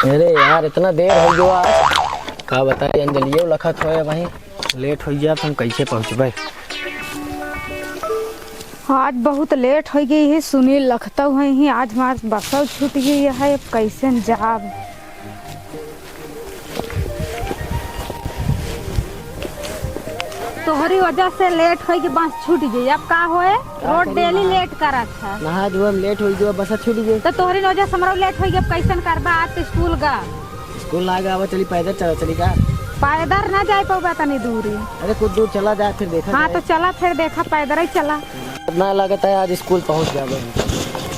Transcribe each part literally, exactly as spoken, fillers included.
अरे यार, इतना देर होइ गवा आज। का बताई, अंजलियो लखत होए वहीं, लेट होइ गया, हम कैसे पहुँचबे? आज बहुत लेट होइ गई है, सुनील लखतौ है ही, आज हमार बसौ छूट गई है, अब कैसे जाब? तोहरी वजह से लेट होई के बस छूट गई। अब का होए? का रोज करी डेली माँ? लेट करत है। नहा धोए में लेट होई जो बस छूट गई। तो तोहरी वजह से हमरो लेट होई, अब कैसन करबा? आज तो स्कूल गा। स्कूल ना गा, चली पैदल चला, चली का? पैदल ना जाए पौबा तनी दूरी। अरे कुछ दूर चला जाए, फिर देखा हाँ, जाए। तो चला फिर देखा, पैदल ही चला। ना लगता है आज स्कूल पहुँच जाबे।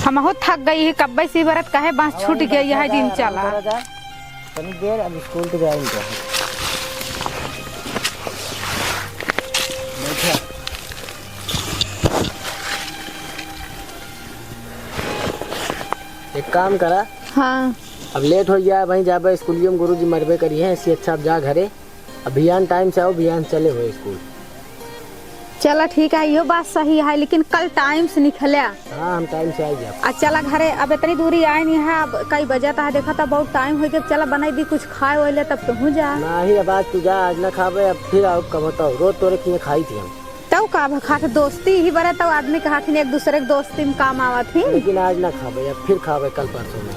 हमहू थक गई है, कब्बे से बरत कहे बस छूट गई है, जिन चला। तनी देर अब स्कूल के जाए इनका। बैठा। एक काम करा। हाँ। अब लेट हो गया है भाई, जाबे स्कूलियो में गुरुजी मरबे करी है, इससे अच्छा अब जा घरे। अब बिहान टाइम से आओ, बिहान से चले हुए स्कूल। चला ठीक है, इहो बात सही है, लेकिन कल टाइम से निकल्या। हाँ, हम टाइम से आ गया। आ चला घरे, अब इतनी दूरी आए नहीं है, अब कई बजे तक देखा था, बहुत टाइम हो गया। चला बनाई दी कुछ खाए वाए ले, तब तुहू जा। नहीं, अब आज तू जा, आज ना खाबे, अब फिर आओ कब बताओ, रोज तोरे किए खाई थी हम। तब का अब खात दोस्ती ही बरे, तब आदमी के हाथ में एक दूसरे के दोस्ती में काम आवत ही। लेकिन आज ना खाबे, अब फिर खाबे कल परसों में।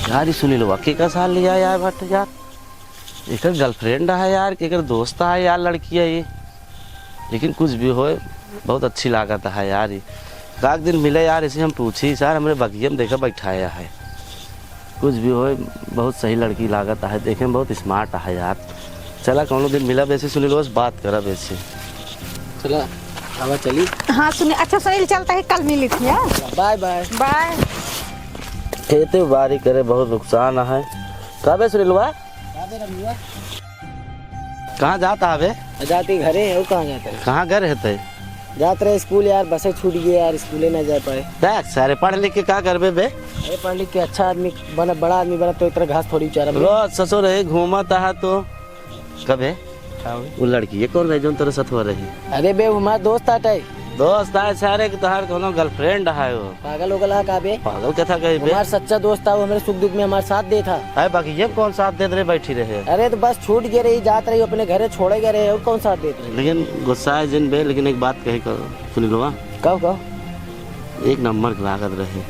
यार, ये सुनीलवा के का साल लिया यार, बात यार। एकर गर्लफ्रेंड है यार, कि एकर दोस्त है यार, लड़की है ये। लेकिन कुछ भी होए, बहुत अच्छी लागत है यार ये। रात दिन मिले यार, इसे हम पूछी, "सर, हमरे बगिया में देखा बैठाया है।" कुछ भी होए, बहुत सही लड़की लागत है, देखे में बहुत स्मार्ट है यार। चला, कौनो दिन मिलब ऐसे सुनील, बस बात करब ऐसे। चला, आवा चली। हाँ, सुनी, अच्छा सुनील, चलता है, कल मिली थी, हाँ? Bye bye. बाय। खेती बाड़ी करे बहुत नुकसान है। का बे सुनीलवा? का बे रमुआ? कहाँ जात हवे? जाती घरे है, और कहाँ जाता है? कहाँ घर है तय? जात रहे स्कूल यार, बसे छूट गई यार, स्कूले ना जा पाए। देख सारे, पढ़ लिख के का करबे बे? अरे पढ़ लिख के अच्छा आदमी बना, बड़ा आदमी बना तो इतना घास थोड़ी उचारा बे। रोज ससुर है घूमत है तो कबे? का हुई? वो लड़की ये कौन रही जौन तोरे साथ हुआ रही? अरे बे, वो हमार दोस्त आटे। दोस्त आए सारे कि तोहार कोनो गर्लफ्रेंड है वो। पागल हो गला का बे? पागल कथा कही बे? हमार सच्चा दोस्त था, वो हमारे सुख दुख में हमार साथ देता। अरे बाकी ये कौन साथ देत रहे, बैठी रहे? अरे तो बस छूट गए रही, जात रही अपने घरे, छोड़े गए रहे, और कौन साथ देत रहे? लेकिन गुस्सा है जिन बे, लेकिन एक बात कही करो, सुनी लो। कहो, कहो। एक नंबर के लागत रहे।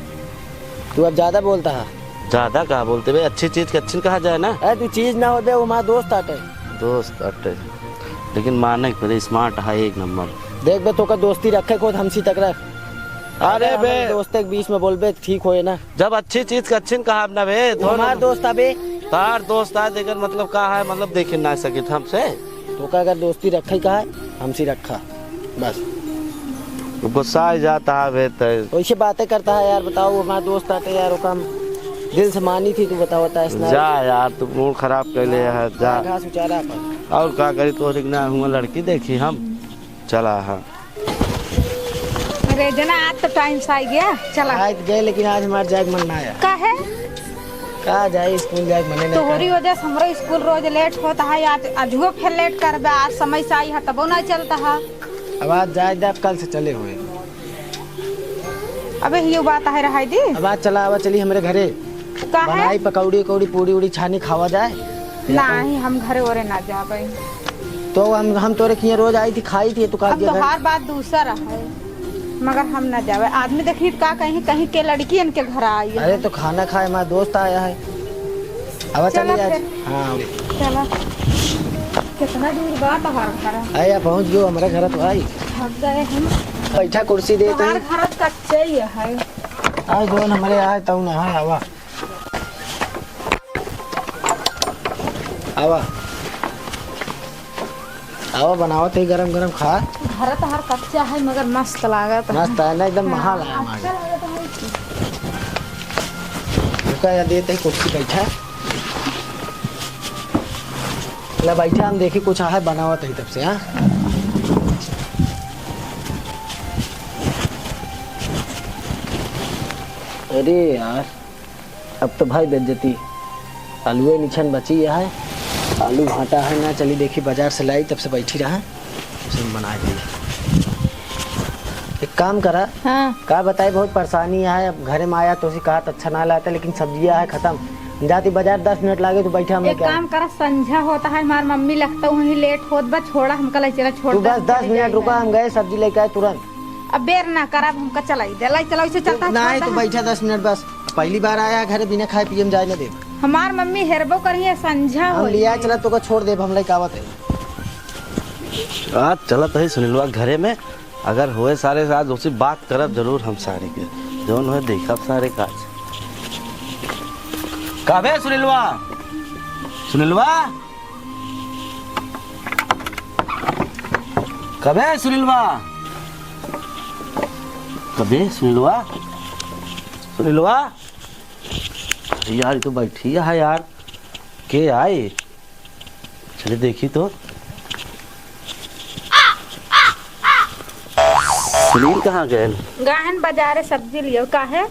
तू अब ज्यादा बोलता है। ज्यादा का बोलते बे, अच्छी चीज के अच्छी कहा जाए ना। अरे तू चीज ना हो बे, वो हमार दोस्त आटे। दोस्त आटे, लेकिन माने के पड़े, स्मार्ट है एक नंबर। देख बे, तोका दोस्ती रखे खुद हमसी तक रख। अरे अगर बे। हमारे दोस्ते के बीच में बोलबे, ठीक होए ना। जब अच्छी चीज के अच्छी कहा ना बे, वो हमार दोस्त आबे। तार दोस्त आ, जेकर मतलब का है, मतलब देखे ना सकित हमसे। तोका अगर दोस्ती रखे का है, हमसी रखा, बस। गुस्सा आ जाता है बे, तय। वैसे बातें करता है यार, बताओ, वो हमार दोस्त आटे यार, ओका हम दिल से मानी थी, तू बताओ, तय ना। जा यार, तू मूड खराब कर ले है, जा। घास उचारा अपन। और का करी, तोहरे के ना हुआ लड़की देखी हम, चला है। अरे जना, आज तो टाइम से आ गया, चला। आज गए, लेकिन आज हमार जाए के मन ना आया। काहे? का जाए, स्कूल जाए के मने नहीं तोहरी करे। वजह से हमरो स्कूल रोज लेट होता है, आज अजुओ फिर लेट करबे, आज समय से आई है तबो ना चलता है। अब आज जाए दे, अब कल से चले हुए। अबे हियो बात है रहाई दी। अब आज चला, अब चली हमरे घरे। काहे? बनाई पकौड़ी उकौड़ी, पूड़ी उड़ी छानी खावा जाए। नहीं, हम घरे ओरे ना जाबे। तो हम, हम तोरे किए रोज आई थी, खाई थी, तू का अब दिया घर? तोहार बात दूसर है, मगर हम ना जाबे। आदमी देखी का कहीं, कहीं के लड़की इनके घर आई है। अरे तो खाना खाए, हमारा दोस्त आया है। अब चला चलिए आज। फिर। हाँ। चला। कितना दूर बा तोहार घर? अरे पहुँच गयो हमारे घर तो आई। थक गए हम। बैठा कुर्सी दे तोहार तई। घर कच्चे ही है। आज दोन हमारे आए तऊ ना है, आवा। आवा। आवा, बनावत ही गरम गरम खा। घर तो हर कच्चा है, मगर मस्त लागत है। मस्त है ना, एकदम हाँ, महाल है हमारे। अच्छा लागत है। रुका, या देते ही कुर्सी बैठा। ले बैठा, हम देखी कुछ है बनावत है तब से, हाँ? अरे यार, अब तो भाई बेइज्जती। आलूए निछन बची है, आलू भाटा है ना, चली देखी बाजार से लाई, तब से बैठी रहा, उसे हम बनाए दी। एक काम करा। हाँ। का बताई, बहुत परेशानी है। अब घरे में आया तो उसे कहा तो अच्छा ना लागत है, लेकिन सब्जिया है खतम। जाती बाजार दस मिनट लागे तो बैठा हम एक लेके आए। काम करा, संझा होत है, हमार मम्मी लगता वहीं लेट होत बा, छोड़ा हमका लाई चला, छोड़ तू दे, बस हम दस चले मिनट जाई रुका, घर। हम गए सब्जी लेके आए तुरंत। अब बेर ना करा, अब हमका चलाई दे, लाई चला, उसे चलता है, नहीं छोड़ तो दे। बैठा दस मिनट बस, पहली बार आया घरे, बिना खाए पिए में जाए ना दे। हमार मम्मी हेरबो करी है, संझा हम होई। लिया चला, तोका छोड़ देब, हम लइका आवत है। आज चलत है सुनीलवा घरे में, अगर होए सारे से आज उसी बात करब जरूर हम सारे के, जौन होए देखब सारे काज। कबे सुनीलवा, सुनीलवा, कबे सुनीलवा, कबे सुनीलवा, सुनीलवा। अरे यार, ये तो बैठी है यार, के आए? चले देखी तो। सुनील कहाँ गए? गहन बाजारे सब्जी लियो। काहे?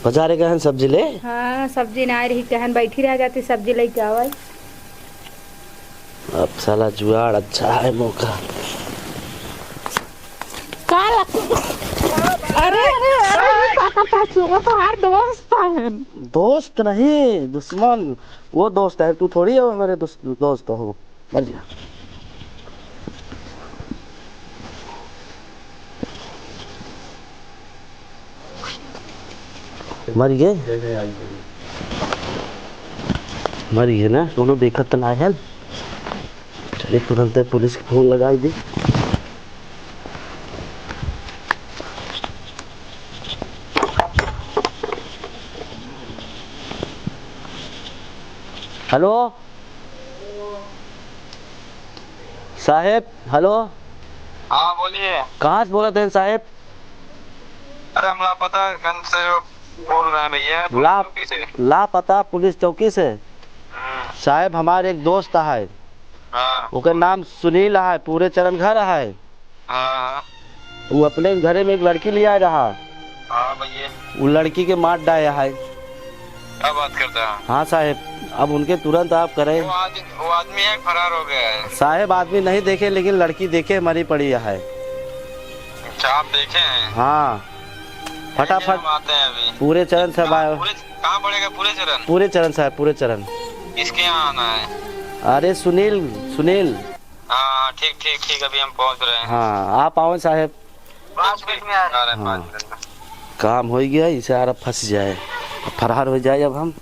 बाजारे गहन सब्जी ले? हाँ, सब्जी ना रही, कहन बैठी रह जाती, सब्जी लेके आवल। अब साला जुआड़ अच्छा है मौका। का लग-, अरे, अरे, अरे, अरे, का करता है? सुबह तो हर दोस्त है। दोस्त नहीं, दुश्मन। वो दोस्त है, तू थोड़ी हो मेरे दोस्त, दोस्त हो। मर जा। मर गए? मर गए ना? कोनो देखत तो ना है। चलिए, तुरंत पुलिस के फोन लगाई दी। हेलो साहेब, हेलो। हाँ, बोलिए। कहाँ से बोलत हैं साहेब? अरे, हम लापता गंज से बोल रहे हैं भैया, पुलिस ला-, चौकी से। लापता पुलिस चौकी से? हम्म। साहेब, हमार एक दोस्त है। हाँ। ओकर नाम सुनील है, पूरे चरण घर है। हाँ। वो अपने घरे में एक लड़की ले आए रहा। हाँ भैया। वो लड़की के मार डाया है। क्या बात करता है? हाँ साहेब, अब उनके तुरंत आप करें। वो आद-, वो आदमी है, फरार हो गया है। साहेब, आदमी नहीं देखे, लेकिन लड़की देखे मरी पड़ी है। अच्छा, आप देखे हैं? हाँ, फटाफट। हम आते हैं अभी। पूरे चरण साहेब कहाँ, आए। पूरे, कहाँ पड़ेगा पूरे चरण? पूरे चरण साहेब, पूरे चरण। किसके यहाँ आना है? अरे सुनील, सुनील। हाँ, ठीक, ठीक, ठीक, अभी हम पहुँच रहे हैं। हाँ, आप आओ साहेब। पाँच मिनट में आ रहे हैं, हाँ। पाँच मिनट में। काम हो गया, इसे आ रहा फंस जाए, फरार हो जाए। अब हम